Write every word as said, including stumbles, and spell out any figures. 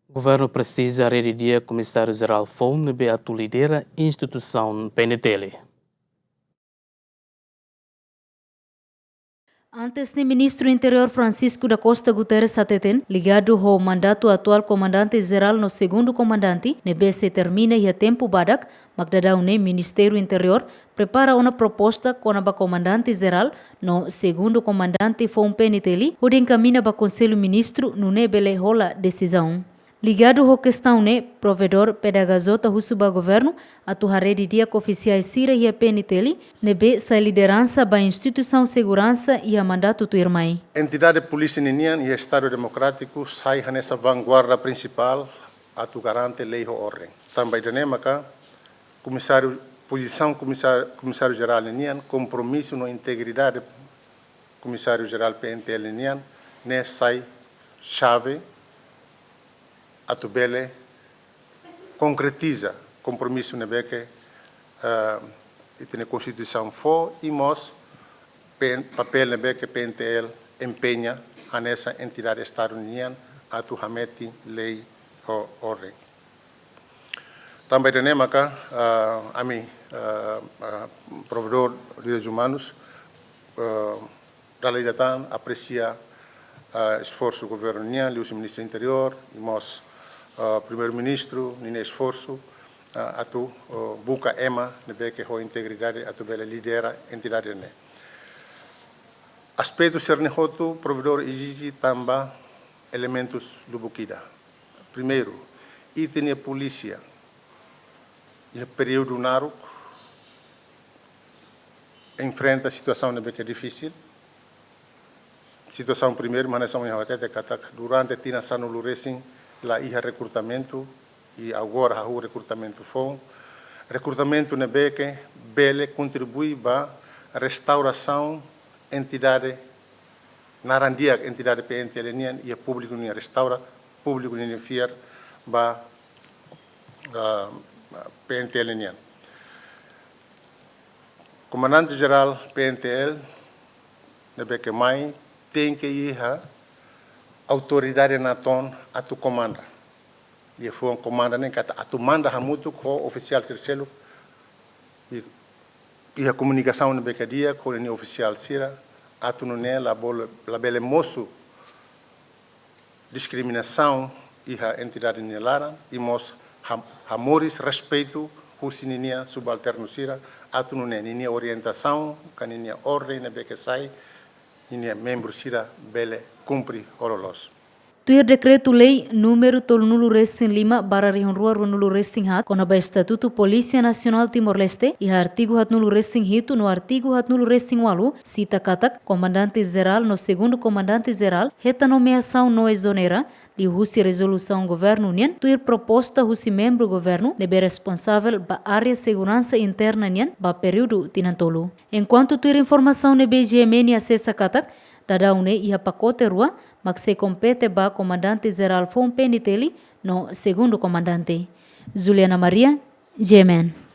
Governu presiza rede di'ak Komisáriu Jerál foun ne'ebé atu lidera instituisaun P N T L. Antes ne'e Ministru Interiór Francisco da Costa Guterres hateten, ligadu ho mandatu atuál Komandante Jerál no Segundu Komandante, ne'ebé sei termina iha tempu badak, mak daudaun ne'e Ministériu Interiór prepara ona proposta kona-ba Komandante Jerál no Segundu Komandante foun P N T L, hodi enkamiña ba Konsellu Ministru nune'e bele hola desizaun. Ligadu ho kestaun ne'e, Provedór P D H J husu ba Governu atu haree didi'ak ofisiais sira iha P N T L, ne'ebé sai lideransa ba instituisaun seguransa iha mandatu tuirmai. Entidade polísia ninian iha Estadu Demokrátiku sai hanesan vanguarda prinsipál atu garante lei ho orden. Tanba ida-ne'e maka Komisáriu, pozisaun Komisár-, Komisáriu Jerál ninian, kompromisu no integridade Komisáriu Jerál P N T L nian, ne'e sai xave atu bele konkretiza kompromisu ne'ebé ke, ah, ita-nia Konstituisaun fó i mós P N, papél ne'ebé ke P N T L empeña hanesan entidade Estadu nian atu hametin lei ho orden. Tanba ida-ne'e maka, ah, ami, ah, ah, Provedór Direitus Umanus, ah, dala ida tan apresia, ah, esforsu Governu nian, liuhusi Ministru Interiór, i mós, ah, Primeiru-Ministru ninia esforsu, ah, atu, ah, buka ema ne'ebé ke ho integridade atu bele lidera entidade ne'e. Aspetu sira-ne'e hotu, Provedór ezije tanba elementus lubuk ida. Primeiru, ita-nia polísia iha períodu naruk enfrenta situasaun ne'ebé ke difisil. Situasaun primeiru, mak hanesan ohin ha'u hatete katak durante tinan sanulu-resin la iha rekrutamentu, i agora hahú rekrutamentu foun. Rekrutamentu ne'ebé ke bele kontribui ba restaurasaun entidade naran di'ak, entidade P N T L nian, iha públiku nian, restaura públiku ninia fiar ba, ah, P N T L nian. Komandante Jerál P N T L ne'ebé ke mai tenke iha autoridade natoon atu komanda. Liafuan komanda ne'e katak atu manda hamutuk ho ofisiál sira seluk, i iha komunikasaun ne'ebé ke di'ak ho ninia ofisiál sira, atu nune'e labele, labele mosu diskriminasaun iha entidade nia laran, i mós ham-, hamoris respeitu husi ninia subalternu sira, atu nune'e ninia orientasaun ka ninia orden ne'ebé ke sai, ninia membru sira bele kumpre ho loloos. Tuir Dekretu-Lei númeru tolunulu-resin-lima barra rihun rua ruanulu-resin-haat, kona-ba Estatutu Polísia Nasionál Timor-Leste, iha artigu haatnulu-resin-hitu no artigu haatnulu-resin-ualu, sita katak Komandante Jerál no Segundu Komandante Jerál hetan nomeasaun no ezonera liuhusi rezolusaun Governu nian, tuir proposta husi membru Governu ne'ebé responsavel ba área seguransa interna nian ba períodu tinan tolu. Enkuantu tuir informasaun ne'ebé G M N asesa katak, daudaun ne'e iha pakote rua mak sei kompete ba Komandante Jerál foun P N T L no Segundu Komandante. Juliana Maria, G M N.